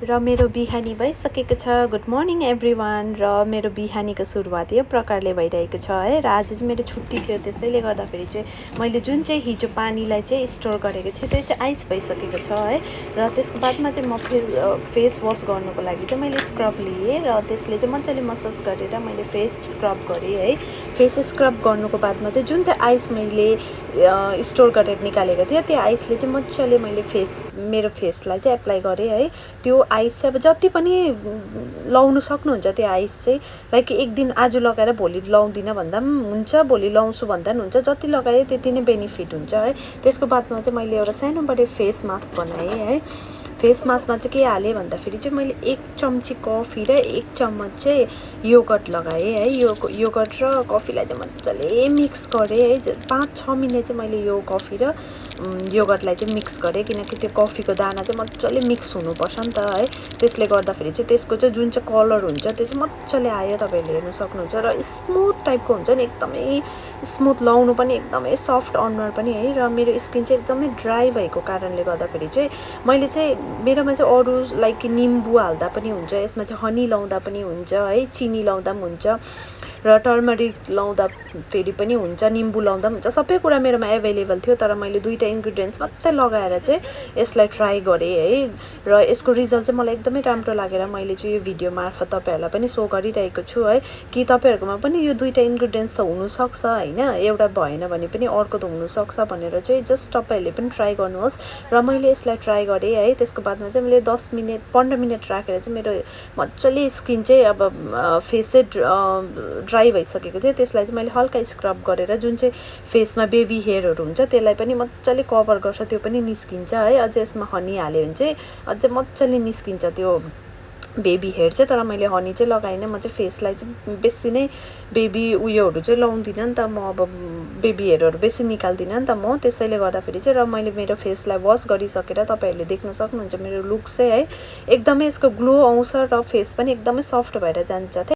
र मेरो बिहानी भइसकेको छ। Good morning everyone. र मेरो बिहानीको सुरुवात यो प्रकारले भइरहेको छ है। र आज चाहिँ मेरो छुट्टी थियो, त्यसैले गर्दाखेरि चाहिँ मैले जुन चाहिँ हिजो पानीलाई चाहिँ स्टोर गरेको थिएँ त्यो चाहिँ आइस भइसकेको छ है। र त्यसको बादमा चाहिँ म फेस वास गर्नुको लागि चाहिँ मैले स्क्रब लिएँ र त्यसले चाहिँ मजाले मसाज गरेर मैले फेस स्क्रब गरेँ है। फेस स्क्रब गर्नुको बादमा चाहिँ जुन चाहिँ आइस मैले स्टोर गरेर निकालेको थिएँ त्यो आइसले चाहिँ मजाले मैले मेरो फेसलाई चाहिँ एप्लाई गरेँ है। त्यो आइस चाहिँ अब जति पनि लाउनु सक्नुहुन्छ त्यो आइस चाहिँ, लाइक एक दिन आज लगाएर भोलि लाउँदिनँ भन्दा पनि हुन्छ, भोलि लाउँछु भन्दा पनि हुन्छ, जति लगाए त्यति नै बेनिफिट हुन्छ है। त्यसको बादमा चाहिँ मैले एउटा सानोबडे फेस मास्क बनाएँ है। फेस मास्कमा चाहिँ के हालेँ भन्दाखेरि चाहिँ मैले 1 चम्ची कफी र 1 चम्मच चाहिँ योगर्ट लगाएँ है। योगर्ट र कफीलाई चाहिँ मजाले मिक्स गरेँ है। 5-6 मिनट चाहिँ मैले यो कफी र योगर्टलाई चाहिँ मिक्स गरेँ, किनकि त्यो कफीको दाना चाहिँ मजाले मिक्स हुनुपर्छ नि त है। त्यसले गर्दाखेरि चाहिँ त्यसको चाहिँ जुन चाहिँ कलर हुन्छ त्यो चाहिँ मजाले आयो, तपाईँहरूले हेर्न सक्नुहुन्छ। र स्मुथ टाइपको हुन्छ नि, एकदमै स्मुथ, लाउनु पनि एकदमै सफ्ट अनुहार पनि है। र मेरो स्किन चाहिँ एकदमै ड्राई भएको कारणले गर्दाखेरि चाहिँ मैले चाहिँ मेरोमा चाहिँ अरू लाइक निम्बु हाल्दा पनि हुन्छ, यसमा चाहिँ हनी लाउँदा पनि हुन्छ है, चिनी लाउँदा पनि हुन्छ, र टर्मरिक लाउँदा फेरि पनि हुन्छ, निम्बु लाउँदा पनि हुन्छ, सबै कुरा मेरोमा एभाइलेबल थियो। तर मैले 2टा इन्ग्रिडियन्ट्स मात्रै लगाएर चाहिँ यसलाई ट्राई गरेँ है। र यसको रिजल्ट चाहिँ मलाई एकदमै राम्रो लागेर मैले चाहिँ यो भिडियो मार्फत तपाईँहरूलाई पनि सो गरिरहेको छु है, कि तपाईँहरूकोमा पनि यो 2टा इन्ग्रिडियन्ट्स त हुनसक्छ होइन, एउटा भएन भने पनि अर्को त हुनसक्छ भनेर चाहिँ जस्ट तपाईँहरूले पनि ट्राई गर्नुहोस्। र मैले यसलाई ट्राई गरेँ है। त्यसको बादमा चाहिँ मैले 15 मिनट राखेर चाहिँ मेरो मजाले स्किन चाहिँ अब फेस चाहिँ ड्राई भइसकेको थियो। त्यसलाई चाहिँ मैले हल्का स्क्रब गरेर जुन चाहिँ फेसमा बेबी हेयरहरू हुन्छ त्यसलाई पनि मजाले कभर गर्छ, त्यो पनि निस्किन्छ है। अझै यसमा हनी हाल्यो भने चाहिँ अझै मजाले निस्किन्छ त्यो बेबी हेयर चाहिँ। तर मैले हनी चाहिँ लगाइनँ, म चाहिँ फेसलाई चाहिँ बेसी नै बेबी उयोहरू चाहिँ लाउँदिनँ नि त, म अब बेबी हेयरहरू बेसी निकाल्दिनँ नि त म, त्यसैले गर्दाखेरि चाहिँ। र मैले मेरो फेसलाई वास गरिसकेर तपाईँहरूले देख्न सक्नुहुन्छ मेरो लुक चाहिँ है, एकदमै यसको ग्लो आउँछ र फेस पनि एकदमै सफ्ट भएर जान्छ।